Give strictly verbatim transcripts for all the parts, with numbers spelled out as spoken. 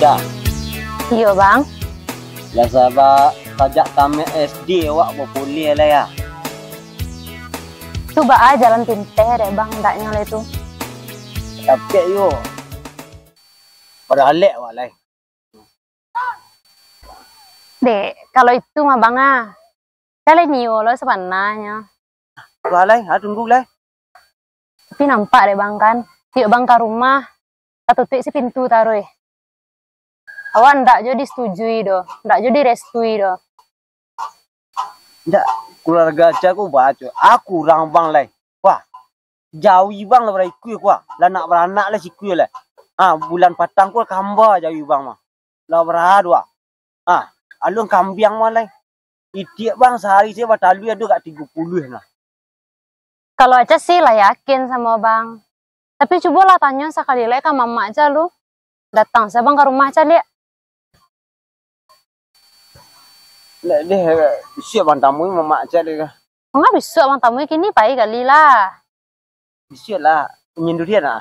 Dah. Iyo, Bang. Lah sabab sajak tamat S D awak bapuliah lah, ya? Tu baa jalan pinteh dek, Bang, andaknyo lai tu. Capek yo. Baralek awak lai. Dek, kalau itu mah, Bang, ah. Calai nio lo sabananyo. Wah, lai, ah, tunggu, lai. Tapi nampak dek Bang, kan? Tiok Bang ka rumah, tatutuik se pintu taruih. Awak ndak jo disetujui doh, ndak jo direstui doh. Ndak, keluarga Aca ko baco. Aku urang Bang, lai. Wah, jawi Bang lah bara ikua ko, ah. Lah nak baranak lah sikua lai. Ah, bulan patang ko kamba jawi Bang mah. Lah bara dua. Ah, alun kambiang mah lai. Itiak Bang sahari se batalua ado agak tigo puluah nah. Kalau Aca sih lah yakin samo Bang. Tapi cubolah tanyo sakali lai ka mamak Aca lu. Datang se Bang ka rumah Aca liak. Ndak deh, bisuak Bang tamui mamak Aca deh. Manga bisuak Bang tamui, kini pai gali lah. Bisuak lah, unyian durian ah.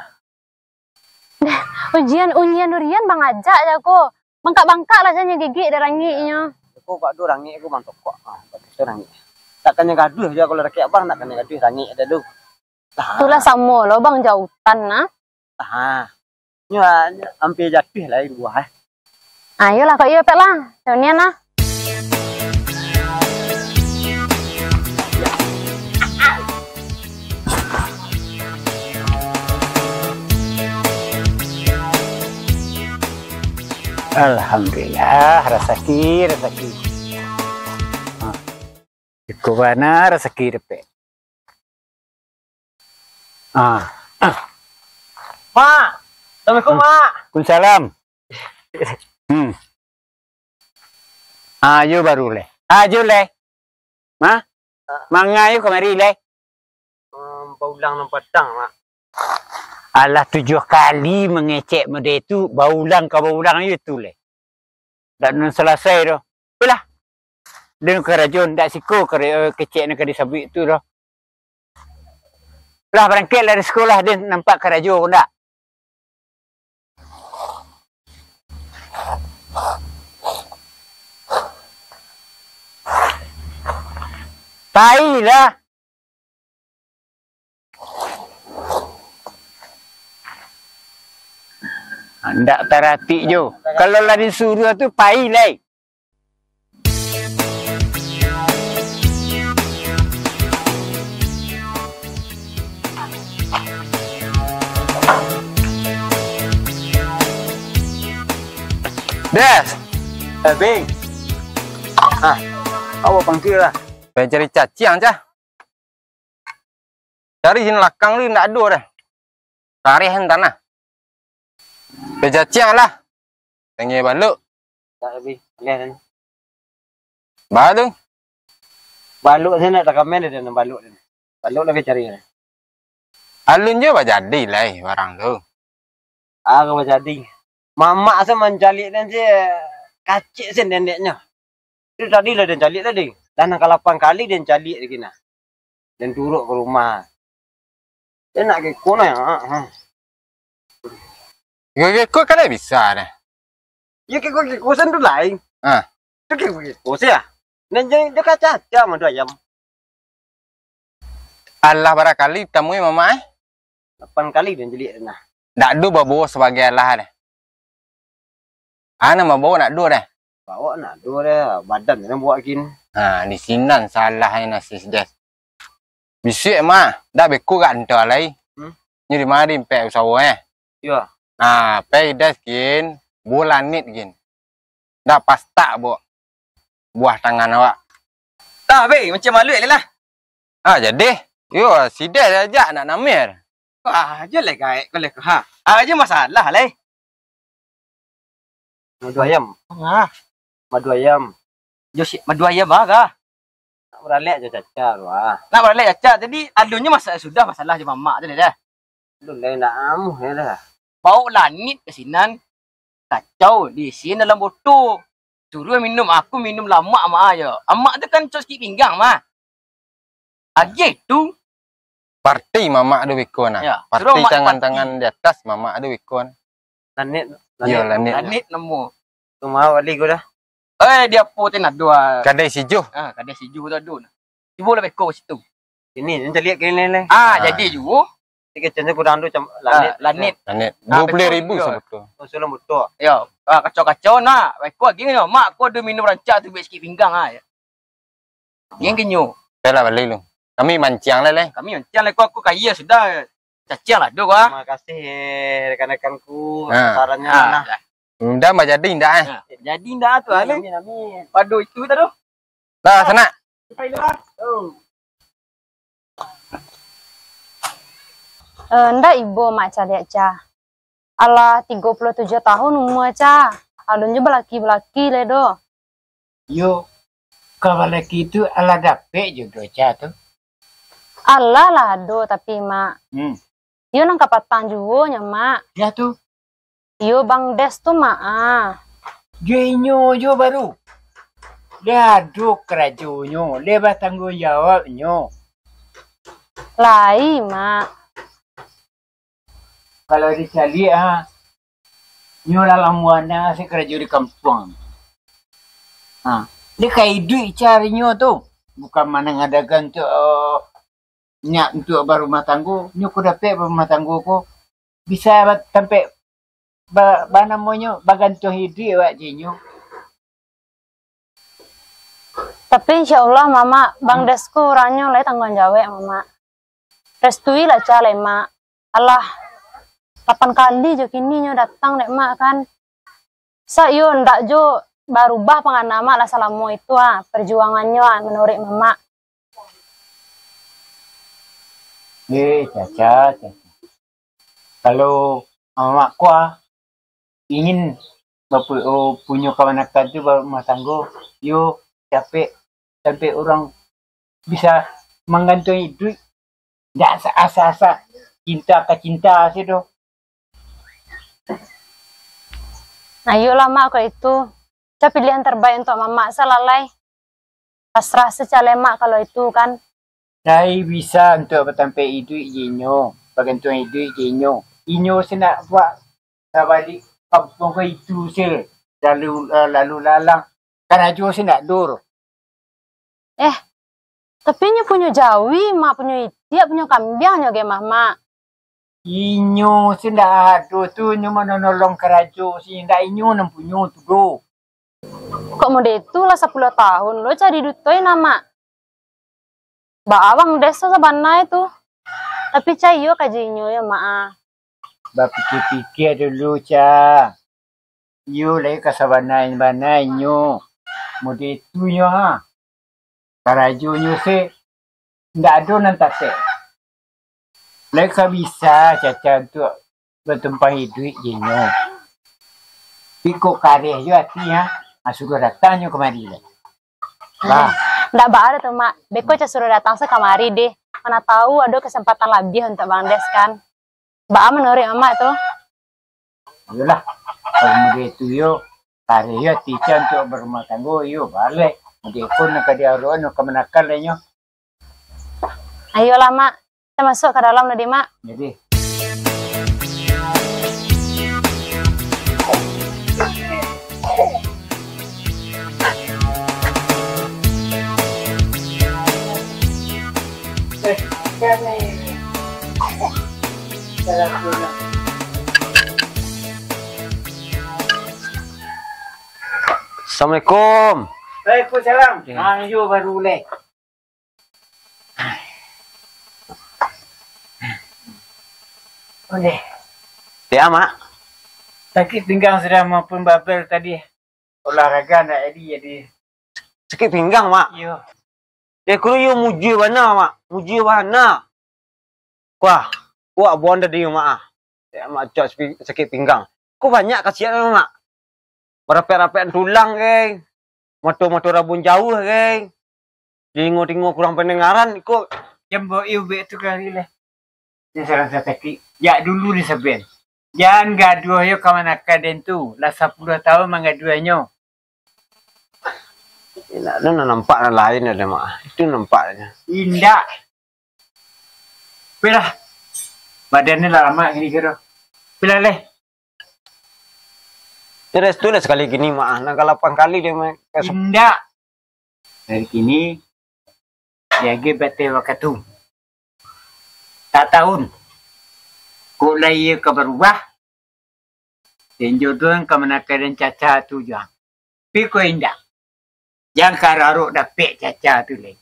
Ujian, unyian durian Bang ajak ja ko. Bangkak-bangkak lah janyo gigik dek rangiknyo. Ko kak tu rangik ko Bang tokok. Ah, kak tu rangik. Tak kanai gaduah jo kalau rakek Abang, nak kanai gaduah rangik dah tu. Itulah samo lo Bang jautan nah. Ah. Nyo, ah, ampia jatuah lah buah, eh. Ayolah, kok iyo, Pek lah. Saunian lah. Alhamdulillah, rasaki, rasaki. Ah. Iko bana rasaki dapek. Ah. Mak! Assalamualaikum, Mak! Waalaikumsalam. Hmm. Ayo baru leh. Ayo leh. Mah? Ah. Manga ayo kamari leh. Em, baulang nan patang, Mak. Alah tujuah kali mangecek mode tu, baulang ka baulang ayo tu leh. Dak nan salasai doh. Ayolah. Den karajo, ndak siko kara-, kecek nan ka disabuik tu doh. Lah, barangkek lah dari sikolah, den nampak karajo ko ndak? Pailah. Ndak taratik jo. Kalau lah disuruah tu, pai lai. Des. Eh, Bing. Ah, awak pangkil lah. Pai cari caciang, cah. Cari sini lakang tu ndak ado dah. Tarih an tanah. Bacaciang lah. Tangih baluk. Tak lebih. Lihat ni. Ba tu. Baluk sini nak takamen dia, dia nak baluk dia. Baluk lagi cari dia. Alun jo bajadi lai barang tu. Ah, ka bajadi. Mamak asa mancaliak dan je kacik sen dendeknyo. Tu tadi lah den caliak tadi. Dah nan kalapan kali den caliak lagi nah. Den turuk ka rumah. Den nak keko nah, ha, ha. Keko-keko kan dah bisa dah. Ya keko-keko sen tu lain. Ha. Tu keko-keko sia. Nan jangan dia kaca-kaca madu ayam. Alah bara kali tamui mamak eh? Lapan kali den caliak nah. Dak ado babawa sabagai alah deh. Ah, nan babawa nak ado deh. Bawa nak ado deh, badan nan bawa kin. Ha, di sinan salahnyo nasi Des. Bisuak mah, dak beko gak anta lai. Hmm? Nyo di mari pek usaho eh. Iyo. Ha, pek Des kin, buah lanit kin. Dak pastak, Bok. Buah tangan awak. Dah, be, macam malu lah. Ah, jadi. Yo, si Des ajak nak namir. Ah, je lah gaek ko leh ko, ha. Ah, je masalah leh. Madu ayam. Ah. Madu ayam. Jo si madu ayam ah, kah? Nak baralek jo caca tu ah. Nak baralek caca. Jadi, alun nyo masa sudah masalah jo mamak tu deh, dah. Alun lai nak amuah yo dah. Baok lanit ka sinan, kacau, diisian dalam botol. Suruah minum, aku minum lamak amak ajo. Amak tu kan cok sikit pinggang mah. Agiah tu. Parti mamak tu beko nah. Ya, parti suruah mak tangan-tangan di atas mamak tu beko nah. Lanit, Iyo, Lanit. Lanit namo. Tu mah bali ko dah. Eh, di apo tu nado ah. Kadai sijuah. Ah, kadai sijuah tu ado nah. Cubo lah beko ka situ. Kini, ni caliak kini lai. Ah, jadi juo. Tiket change kurang tu cam-, Lanit. Ah, Lanit. Lanit. Ah, duo puluah ribu sabutul. Oh, sabutul. Yo, ah, kacau-kacau nah. Beko lagi nyo, mak, ko ado minum rancak tu, buek sakik pinggang ah. Yang kenyo. Dah lah, bali lu. Kami mancing lah, leh. Kami mancing lah, ko aku kaya sudah. Cacing lah, doh, ah. Terima kasih, eh, rekan-rekanku. Ha. Sarannya. Ah, mana? Dah, bah jadi indak, eh? Ah, jadi indak tu, ah, leh? Amin, amin. Pado itu tadi. Dah, sanak. Kita hilang. Oh. Eh, ndak ibo, Mak, caliak, Ca. Alah tigo puluah tujuah tahun umua, Ca. Alun jo balaki-balaki lai doh. Yo, ka balaki tu alah dapek jodoh, Ca, tu? Alah lah ado, tapi, Mak. Hmm. Iyo nan kapatang juo nyo, Mak. Yo tu. Iyo Bang Des tu, Mak, ah. Jo inyo jo baru. Lah ado karajonyo, lah batangguang jawabnyo. Lai, Mak. Kalau dicaliak, ha, nyo lah lamo bana se karajo di kampuang. Ha, dia ka iduik carinyo tu. Bukan manang adakan tu, eh, nyak untuak barumah tanggo. Nyo ko dapek barumah tanggo ko, bisa ba-, tampek ba-, ba namonyo, bagantuang iduik awak jo inyo. Tapi insya Allah, Mamak, Bang Des ko urang nyo lai tangguang jawek, Mamak. Restuilah, Ca, lai, Mak. Alah, lapan kali jo kini nyo datang dek Mak, kan. Sa iyo ndak jo barubah pangana Mak lah salamo itu, ah, perjuangannyo, ah, manuruik Mamak. Eh, Caca, Caca. Kalau Mamak ko, ah, ingin bapu-, oh, punyo kamanakan tu barumah tanggo, yo capek sampai urang bisa manggantuang iduik, ndak asa-asa cinta ka cinta se doh. Ayolah, Mak, kalau itu. Ca, pilihan terbaik untuk Mamak salalai. Pasrah se, Ca, lai, Mak, kalau itu, kan. Lai bisa untuak batampek iduik jo inyo, bagantuang iduik jo inyo. Inyo se ndak buek tabalik kampuang ko itu se, lalu, lalu lalang. Karajo se ndak dur. Eh, tapi nyo punyo jawi, Mak, punyo itiak, punyo kambiang nyo gemah, Mak. Inyo se ndak ado tu, nyo manonolong karajo se, ndak inyo nan punyo tu doh. Kok model itu lah sapuluah tahun lo Ca di duto i nah, Mak. Baa Bang Des tu sabana tu. Tapi Ca iyo ka jo inyo yo, Mak, ah. Bapikia-pikia dulu, Ca. Iyo lai ka sabana-bana inyo. Model itu nyo, ha. Karajonyo se ndak ado nan tapek. Lai ka bisa Caca untuak batumpang iduik jo inyo. Iko kareh jo ati, ha. Ha, suruah datang nyo kamari lai. Bah. Ndak baa doh tu, Mak. Beko Ca suruah datang se kamari deh. Mana tahu ado kesempatan labiah untuak Bang Des, kan. Baa manuruik Mamak tu? Iyolah, kalau model itu yo, kareh yo ati Ca untuak barumah tanggo, yo baleh. Model ko nan ka diarokan, nan ka manakal inyo. Ayolah, Mak. Kita masuk ka dalam tadi, Mak. Jadi. Assalamualaikum. Waalaikumsalam. Ya. Mangjo baru lai. Ondeh. Ya, Mak. Sakik pinggang sudah maupun babel tadi. Olahraga ndak jadi, jadi. Sakik pinggang, Mak? Iyo. Ya, kuro iyo mujua bana, Mak. Mujua bana. Wah, kuak buan tadi, Mak, ah. Ya, Mak, cok sakik, sakik pinggang. Ko banyak kasiak, Mak. Marapek-rapek tulang, geng. Mato-mato rabun jauah, geng. Telingo-telingo kurang pendengaran, iko. Jan bao ubek tu kari lah. Ni salah satu taktik. Jak dulu ni saben. Jan gaduah yo kamanakan den tu. Lah sapuluah tahun manggaduahnyo. Indak ado nan nampak nan lain ado, Mak. Itu nampaknyo. Indak. Pilah. Badan ni lah lamak gini kiro. Pilah leh. Terus tu lah sakali kini, Mak. Nan kalapan kali dia main. Indak. Dari kini, diagiah bateh wakatu. Tak tahu. Kok lah iyo ka barubah, den jodohan ka manakai den Caca tu juo. Tapi kok indak, jan ka arok dapek Caca tu lai.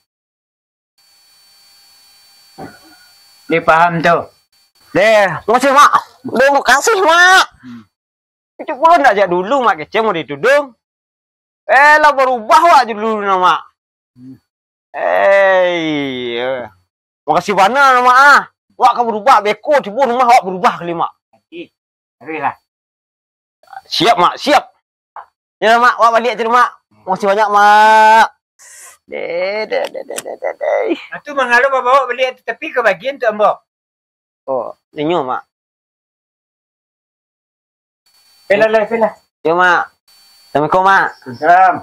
Deh, paham tu? Deh, makasih, Mak. Deh, makasih, Mak. Hmm. Itu pulo ndak jak dulu, Mak, kecek mau ditudung. Eh, lah barubah wak jo dulu, Mak. Hmm. Eh, iyo. Makasih bana, Mak, ah. Wak ka barubah, beko tibo rumah wak barubah kali, Mak. Ih, taruihlah. Siap, Mak, siap. Yo, Mak, wak baliak tu, Mak. Makasih banyak, Mak. Deh, deh, deh, deh, deh, deh, deh. Nah, tu mangalo babawa baliak tu, tapi ka bagian tu ambo. Oh, inyo, Mak. Pelah, lah, pelah. Yo, Mak. Assalamualaikum, Mak. Salam.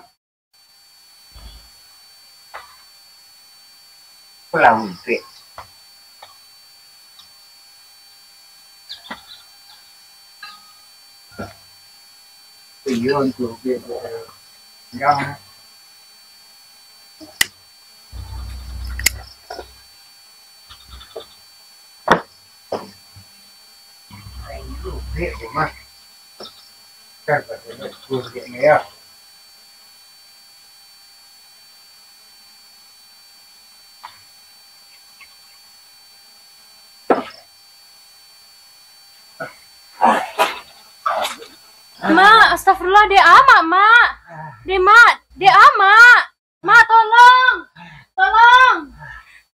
Pulang, Mpek. Iyo, untuk Mpek, yang Mak, astagfirullah, dek amak, Mak. Dek, Mak, dek amak. Mak, tolong. Tolong.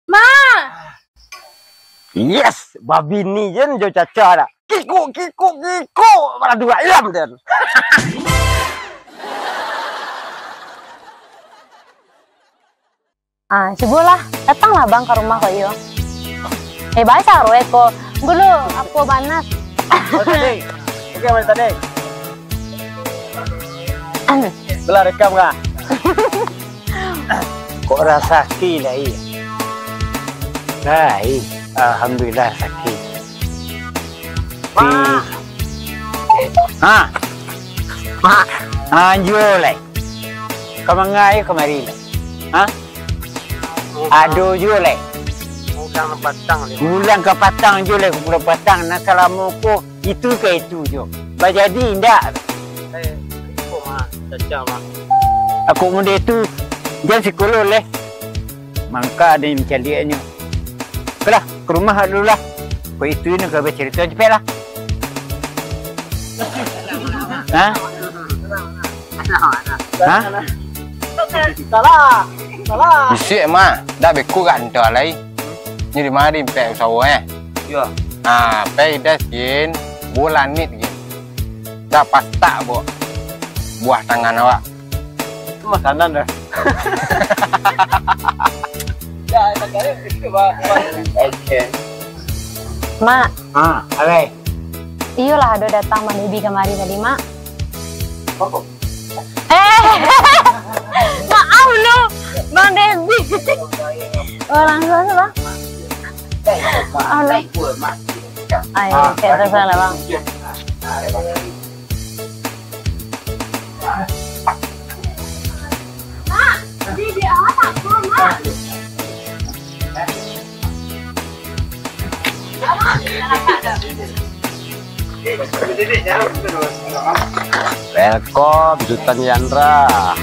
Mak. Yes, babini jen jo Caca dah. Kikuk, kikuk, kikuk. Malah duo ayam jen. Ah, cubolah, datanglah abang ka rumah ko iyo. Eh, baca ruwet ko. Dulu, apo banas? Oh, tadi. Oke, mari tadi. Belah rekam kah? Kok rasaki lai? Lai, alhamdulillah rasaki. Mak. Ha. Mak. Ha, anjo lai. Ka mangai kamari lai? Ha? Ado juo lai. Bulan ka patang lai. Bulan ka patang juo lai, bulan patang. Nan salamo ko itu ka itu juo. Bajadi indak? Eh, iko mah, Caca mah. Aku muda itu, jan sikolo lai. Mangka ado yang mancaliaknyo. Okelah, ka rumah dulu lah. Kok itu ini ka bacarito, capeklah. Ha? Ha? Salah. Salah. Bisuak mah, dah beko gantah lai. Nyo di mari Mpek usaho, eh? Iyo. Nah, pai das gin, bolanit gin. Dah pastak, Bok. Buah tangan awak. Itu makanan dah. Ya, itu, Bang. Oke. Mak. Ah, alai. Iyolah, ado datang Mang Debi kamari tadi, Mak. Apo? Eh, maaf lu, Mang Debi. Oh, langsung aja, Bang. Maaf, Bang. Ayo, oke, terserah, Bang. Mak, di, di awak tak apa, Mak. Welcome, Sutan Yandra.